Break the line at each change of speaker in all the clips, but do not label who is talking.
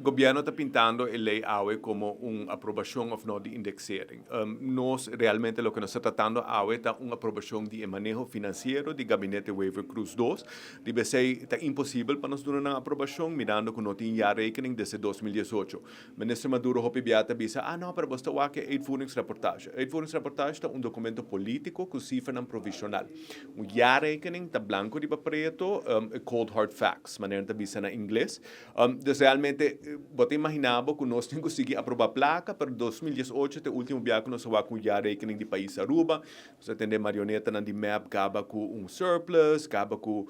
Gobierno ta pintando e ley awe como un aprobacion of no di indexering. Nos realmente loke nos ta tratando awe ta un aprobacion di e maneho financiero di Gabinete Wever-Croes dos. Riba esey ta imposibel pa nos duna nan aprobacion mirando cu no tin jaarrekening desde 2018. Minister Maduro hopi bia ta bisa, ah no, pero bo sta wak e uitvoeringsrapportage. Uitvoeringsrapportage ta un documento politico cu cifranan provisional. Un jaarrekening ta blanco riba preto, cold hard facts, manera nan ta bisa na ingles. Dus realmente bo ta imagina bo cu nos tin cu sigui aproba placa, pero 2018 ta e ultimo bia cu nos a wak un jaarrekening di pais Aruba. Nos a tende marionetanan di mep caba cu un surplus, caba cu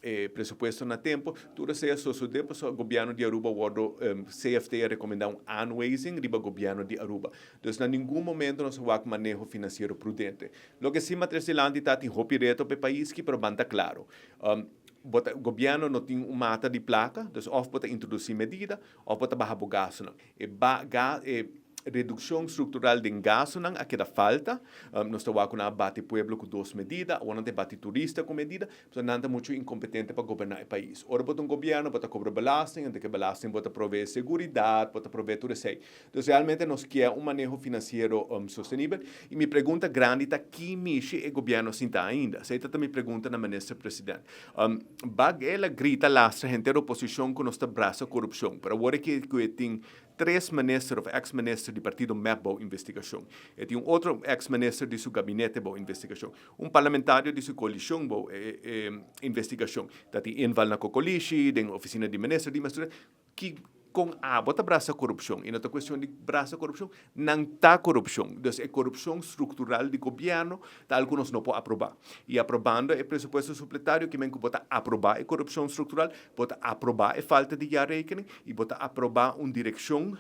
e presupuesto na tempo. Tur esey a sosode pasobra gobierno di Aruba wordo, CFT a recomenda un aanwijzing riba gobierno di Aruba. Dus na ningun momento nos a wak maneho financiero prudente. Loke si matres dilanti ta tin hopi reto pa e pais ki, pero ban ta claro. Bo ta, gobierno no tin un mata di placa, dus of bo ta introduci medida of bo ta baha bo gastonan. E ba, ga, e reduccion structural den gastonan a keda falta. Nos ta wak cu nan a bati pueblo cu dos medida, awor nan ta bati turista cu medida, pasobra nan ta mucho incompetente pa goberna e pais. Ora bo ta un gobierno bo ta cobra belasting, anto cu e belasting bo ta provee seguridad, bo ta provee tur esey. Dus realmente nos kier un maneho financiero sostenibel y mi pregunta grandi ta ki mishi e gobierno sinta ainda? Esey ta ta mi pregunta na Minister President. Bag el a grita lastra henter oposicion cu nos ta brasa corupcion, pero awor e cu e tin tres minister of ex minister di partido mep bou investigacion. E tin un otro ex minister di su gabinete bou investigacion. Un parlamentario di su coalicion bou investigacion. Ta tin inval na Cocolishi, den oficina di minister di mas. Ki kon abo ta brasa korupshon? I no ta kuestion di brasa korupshon, nan ta korupshon. Dus e korupshon struktural di gobièrnu ta algu ku nos no por aprobá. I aprobando e presupuesto supletario ke men ku bo ta aprobá e korupshon struktural, bo ta aprobá e falta di jaarrekening i bo ta aprobá un direkshon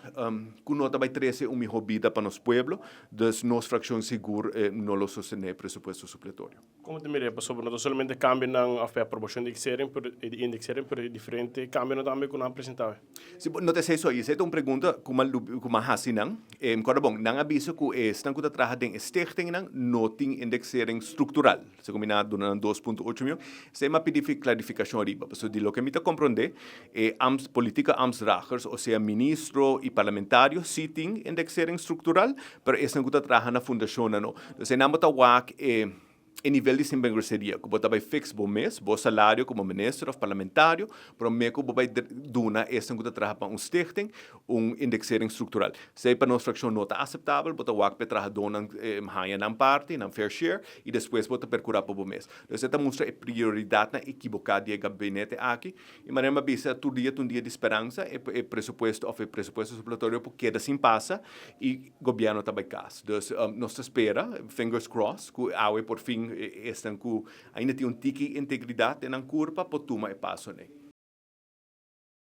ku no ta bai trese un mihó bida pa nos pueblo. Dus nos frakshon sigur no lo sostené e presupuesto supletorio.
Como ta mira e pasobra no ta solamente cambionan of e aprobacion di indexering pero di indexering pero e diferente cambionan tambe cu nan a presenta awe.
Si, no ta esey so. Y esey ta un pregunta cu mi cu mi a haci nan. E mi corda bon, nan a bisa cu esnan cu ta traha den e stichtingnan no tin indexering structural. Segun mi nan a duna nan 2.8 miyon. Esey mi a pidi clarificacion ariba. Pasobra di loke mi ta comprende e ambts, politieke ambtsdragers, osea ministro y parlamentario si tin indexering structural, pero esnan cu ta traha na fundacionnan no. Dus einan bo ta wak e e nivel di sinbergüenseria ku bo ta bai fix bo mes, bo salario komo minister òf parlamentario, promé ku bo bai duna esnan ku ta traha pa un stichting un indexering struktural. Esei pa nos frakshon no ta aseptabel, bo ta wak pa e trahadónan haña nan parti, nan fair share, i despues bo ta perkurá pa bo mes. Dus e ta mustra e prioridatnan ekiboká di e gabinete aki. I manera mi a bisa, tur dia ta un dia di speransa, e presupuesto òf e presupuesto supletorio por keda sin pasa i Gobierno ta bay cas. Dus nos ta spera, fingers crossed, cu awe por fin esnan cu ainda tin un tiki integridad den nan curpa por tuma e paso n'ey.